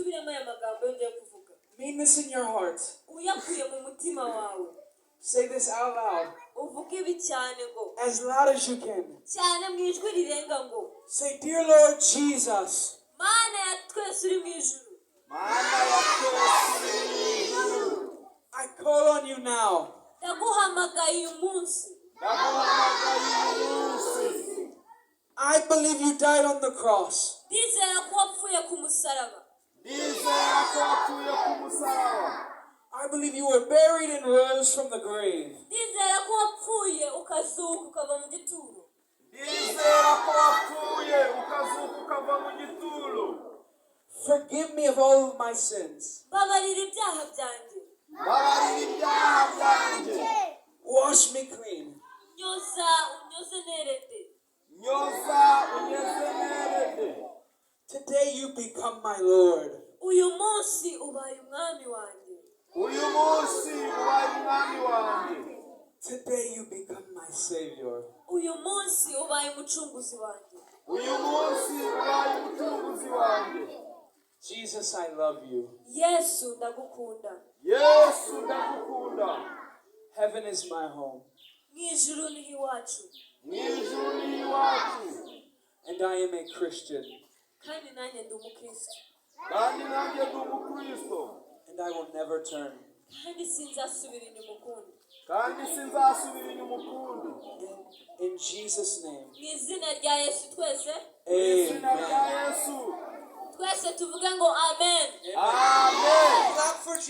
Usubiremo aya magambo yo ngiye kuvuga. Mean this in your heart. Uyakuye mu mutima wawe. Say this out loud, Uvuge ibi cyane ngo as loud as you can. Cyane mu ijwi rirenga ngo Say, "Dear Lord Jesus, Mana ya twese uri mu ijuru, Mana ya twese uri mu ijuru, I call on you now. Ndaguhamagaye uyu munsi. Ndaguhamagaye uyu munsi. I believe you died on the cross. Ndizera ko wapfuye ku musaraba. Ndizera ko wapfuye ku musaraba. I believe you were buried and rose from the grave. Ndizera ko wapfuye ukazuka ukava mu gituro. Ndizera ko wapfuye ukazuka ukava mu gituro. Forgive me of all of my sins. Babarira ibyaha byanjye. Babarira ibyaha byanjye. Wash me clean. Nyoza unyoze nerede. Nyoza unyeze nerede. Today you become my Lord. Uyu munsi ubaye umwami wanjye. Uyu munsi ubaye umwami wanjye. Today you become my Savior. Uyu munsi ubaye umucunguzi wanjye. Uyu munsi ubaye umucunguzi wanjye. Jesus, I love you. Yesu, ndagukunda. Yesu, ndagukunda. Heaven is my home, Mu ijuru niho iwacu. Mu ijuru ni iwacu. And I am a Christian, Kandi nanjye ndi umukristo. Kandi nanjye ndi umukristo. And I will never turn. Kandi sinzasubira inyuma ukundi. Kandi sinzasubira inyuma ukundi. In Jesus' name, Mu izina rya Yesu twese. Mu izina rya amen. Yesu. Twese tuvuge ngo amen. Amen. Clap for Jesus.